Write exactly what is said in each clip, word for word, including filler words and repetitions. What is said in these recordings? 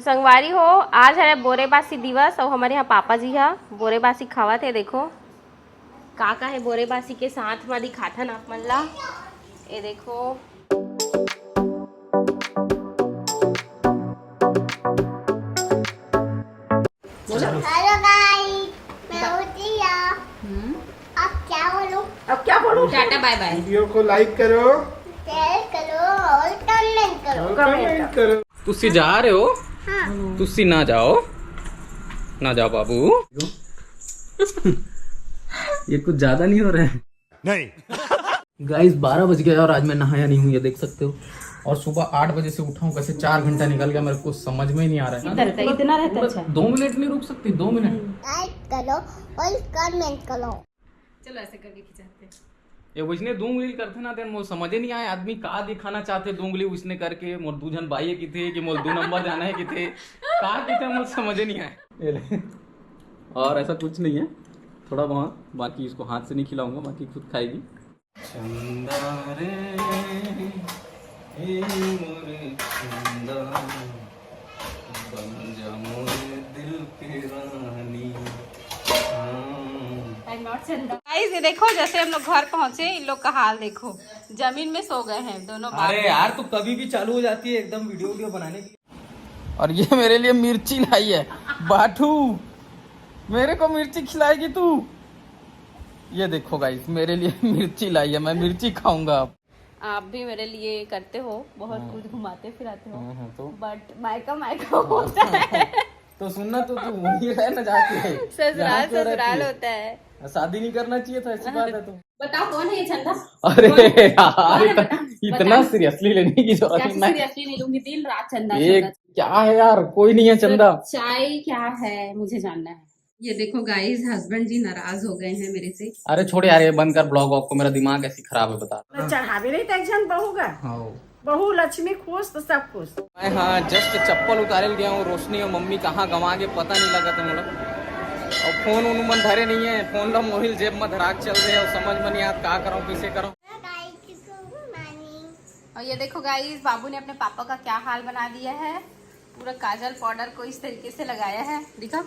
संगवारी हो, आज है बोरे बासी दिवस अउ हमर यहाँ पापा जी हा बोरे बासी खावत हे। देखो का का हे बोरे बासी के साथ म, दिखाथन आप मन ला। ये देखो। हेलो गाइस, मैं हूँ जिया। अब क्या बोलूँ? अब क्या बोलूँ? टाटा बाय बाय। वीडियो को लाइक करो, शेयर करो और कमेंट करो। और कमेंट करो। ਤੁਸੀਂ ਜਾ ਰਹੇ ਹੋ? हाँ। ਤੁਸੀਂ ਨਾ ਜਾਓ, ਨਾ ਜਾਓ ਬਾਬੂ। ये कुछ ज्यादा नहीं हो रहा है? नहीं। गाइस, बारह बज गया है और आज मैं नहाया नहीं हूँ, ये देख सकते हो। और सुबह आठ बजे से उठा हूँ, कैसे चार घंटा निकल गया, मेरे को समझ में ही नहीं आ रहा है। इतना रहता है, अच्छा। दो मिनट नहीं रुक सकती? दो मिनट। लाइक करो और कमेंट करो। चलो ऐसे करके खिंचाते हैं। ये उसने दो उंगली करथे ना, तेन मोर समझे नहीं आए, आदमी का दिखाना चाहथे दो उंगली उसने करके। मोर दू झन भाई हे किथे कि मोर दो नंबर जाना हे किथे, का किथे, मोर समझे नहीं आए। ये ले। और ऐसा कुछ नहीं है, थोड़ा बहुत, बाकी इसको हाथ से नहीं खिलाऊंगा, बाकी खुद खाएगी। चंदा रे, ए मोरे चंदा, बन जा मोरे दिल के रानी। हाँ। गाइस, ये देखो, जैसे हम लोग घर पहुंचे, इन लोग का हाल देखो, जमीन में सो गए हैं दोनों बाप अरे बेटे। यार, तू कभी भी चालू हो जाती है एकदम वीडियो वीडियो बनाने के लिए। और ये मेरे लिए मिर्ची लाई है बाटू, मेरे को मिर्ची खिलाएगी तू। ये देखो गाइस, मेरे लिए मिर्ची लाई है, मैं मिर्ची खाऊंगा अब। आप भी मेरे लिए करते हो बहुत कुछ, घुमाते फिराते हो, हम्म, तो बट मायका मायका होता है। तो सुनना, तो तू वहीं रह ना जाके। ससुराल यहाँ क्यों रहती ससुराल है? होता है। शादी नहीं करना चाहिए था, ऐसी बात है तो। बताओ कौन है ये चंदा? अरे यार, अरे इतना, बता, इतना बता। सीरियसली लेने की जरूरत कैसे नहीं। सीरियसली नहीं लूंगी, दिन रात चंदा ये चंदा। क्या है यार, कोई नहीं है चंदा। सच्चाई क्या है मुझे जानना है। ये देखो गाइस, हस्बैंड जी नाराज हो गए हैं मेरे से। अरे छोड़ यार, ये बंद कर ब्लॉग वॉग को, मेरा दिमाग ऐसी खराब है, बता। चढ़ावे नहीं तो एक जन बहू का। हाँ। बहू लक्ष्मी खुश तो सब खुश। मैं हाँ जस्ट चप्पल उतारे ल गया हूँ, रोशनी और मम्मी कहाँ गवा के पता नहीं लगा था मोला। और फोन उन मन धरे नहीं है, फोन ला मोहिल जेब में धरा के चल रहे हो, समझ में नहीं आत का करूँ, कैसे करूँ। Guys, good morning। और ये देखो गाइस, बाबू ने अपने पापा का क्या हाल बना दिया है। पूरा काजल पाउडर को इस तरीके से लगाया है, दिखा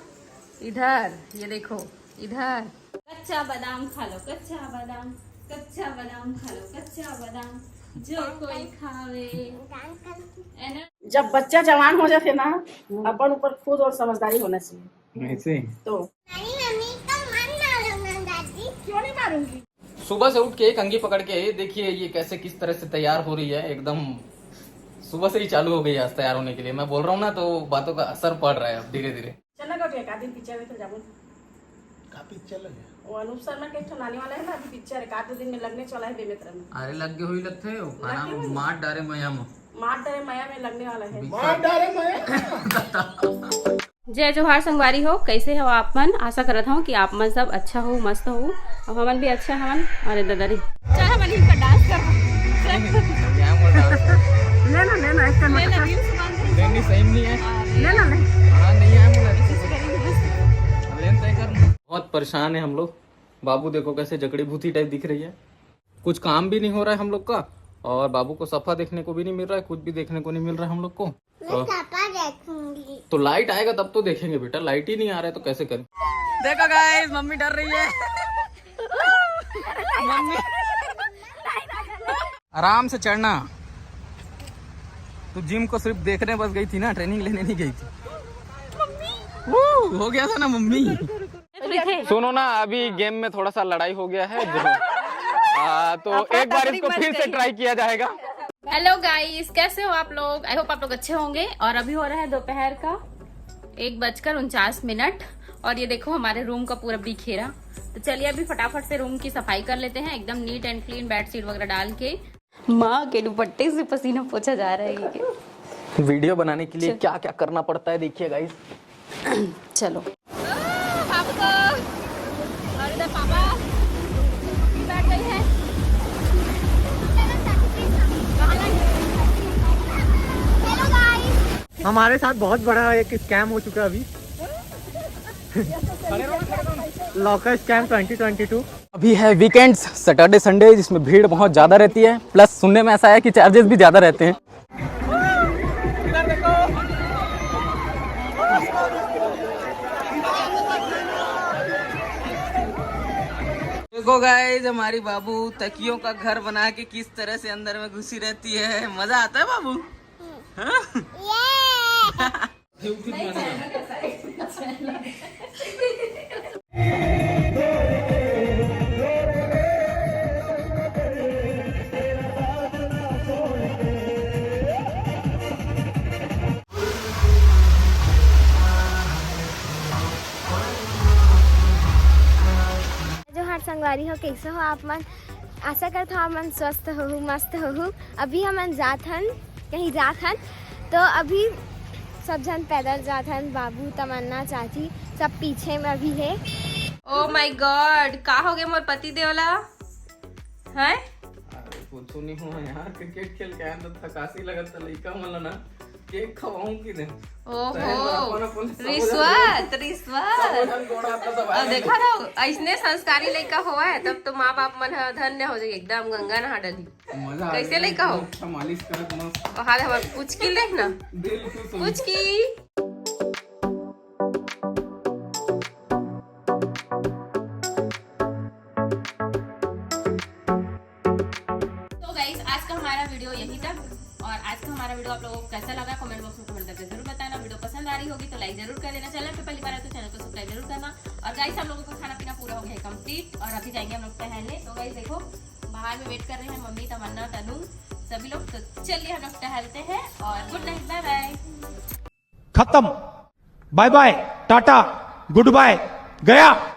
इधर, ये देखो इधर। कच्चा बादाम खा लो, कच्चा बादाम, कच्चा बादाम खा लो, कच्चा बादाम जो कोई खावे। है ना? जब बच्चा जवान हो जाते ना, अपन ऊपर खुद और समझदारी होना चाहिए। ऐसे तो नहीं, मम्मी का मन मारो ना दादी। क्यों नहीं मारूंगी? सुबह से उठ के एक अंगी पकड़ के, ये देखिए ये कैसे, किस तरह से तैयार हो रही है एकदम। सुबह से ही चालू हो गई है आज तैयार होने के लिए। मैं बोल रहा हूँ ना, तो बातों का असर पड़ रहा है अब धीरे धीरे। चलना का एक आध दिन पिक्चर में तो जाऊँ। का पिक्चर लगे? वो अनूप शर्मा के एक ठो आने वाला है ना, अभी पिक्चर एक आध दो दिन में लगने वाला है बेमित्र में। अरे लग गए हुई लगते हो, खाना मार डारे मया में। मार डारे मया में लगने वाला है। मार डारे मैं। जय जोहार संगवारी हो, कैसे हो आप मन? आशा करत हूँ कि आप मन सब अच्छा हो, मस्त हो। अब हमन भी अच्छा हवन। अरे दादा रे, चल हमन इनका डांस कर। लेना लेना एक लेना रील्स बन रही। नहीं, सही नहीं है। लेना ले। हाँ, नहीं आया मुझे। अब लेन तय करना। बहुत परेशान है हम लोग। बाबू देखो कैसे जकड़ी भूती टाइप दिख रही है। कुछ काम भी नहीं हो रहा है हम लोग का, और बाबू को सफा देखने को भी नहीं मिल रहा है, कुछ भी देखने को नहीं मिल रहा है हम लोग को। मैं पापा देखूंगी। तो लाइट आएगा तब तो देखेंगे बेटा, लाइट ही नहीं आ रहा है तो कैसे करें? देखो गाइस, मम्मी डर रही है। मम्मी, आराम से चढ़ना। तू जिम को सिर्फ देखने बस गई थी ना, ट्रेनिंग लेने नहीं गई थी। वो हो गया था ना मम्मी। सुनो ना, अभी गेम में थोड़ा सा लड़ाई हो गया है। आ, तो एक बार इसको फिर से ट्राई किया जाएगा। हेलो गाइस, कैसे हो आप लोग? आई होप आप लोग अच्छे होंगे। और अभी हो रहा है दोपहर का एक बजकर उनचास मिनट। और ये देखो हमारे रूम का पूरा बिखेरा। तो चलिए अभी फटाफट से रूम की सफाई कर लेते हैं, एकदम नीट एंड क्लीन, बेडशीट वगैरह डाल के। माँ के दुपट्टे से पसीना पोछा जा रहा है ये। वीडियो बनाने के लिए क्या क्या करना पड़ता है, देखिए गाइस। चलो। पापा को, और इधर पापा बैठ गए हैं। हेलो गाइस। हमारे साथ बहुत बड़ा एक स्कैम हो चुका है अभी। Locker scam twenty twenty two. अभी है वीकेंड्स, सैटरडे संडे, जिसमें भीड़ बहुत ज़्यादा रहती है, प्लस सुनने में ऐसा है कि चार्जेस भी ज़्यादा रहते हैं। देखो गाइस, हमारी बाबू तकियों का घर बना के किस तरह से अंदर में घुसी रहती है। मजा आता है बाबू? हाँ? जोहार संगवारी हो, कैसे हो आप मन? आशा करत हो आप मन स्वस्थ होहू, मस्त होहू। अभी हमन जात हन, कहीं जात हन, तो अभी सब झन पैदल जात हन। बाबू, तमन्ना, चाची सब पीछे में अभी है। Oh my God, का हो गए मोर पति देव ला? हैं? अरे कुछ नहीं हुआ यार, क्रिकेट खेल के आया तो थकासी लगत था लइका मन ला ना। केक खवाऊं कि नहीं? ओहो, अपन, अपन सब रिश्वत, रिश्वत। अब देखा ना, ऐसने संस्कारी लइका होवय, तब तो माँ बाप मन ह धन्य हो जाई, एकदम गंगा नहा डली। मजा आ कैसे गया, लइका हो? अच्छा मालिश करत मस्त। हाल हमार पुचकी देख ना। दिल खुश हो। पुचकी। तो गाइस, आज का हमारा वीडियो यहीं तक। और आज का हमारा वीडियो आप लोगों को कैसा लगा, कमेंट बॉक्स में कमेंट करके जरूर बताना। वीडियो पसंद आ रही होगी तो लाइक जरूर कर देना, चैनल पे पहली बार है तो चैनल को सब्सक्राइब जरूर करना। और गाइस, हम लोगों का खाना पीना पूरा हो गया है कंप्लीट और अभी जाएंगे हम लोग टहलने। तो गाइस देखो, बाहर में वेट कर रहे हैं मम्मी, तमन्ना, तनु, सभी लोग। तो चलिए हम लोग टहलते हैं और गुड नाइट, बाय बाय। खत्म, बाय बाय, टाटा, गुड बाय, गया।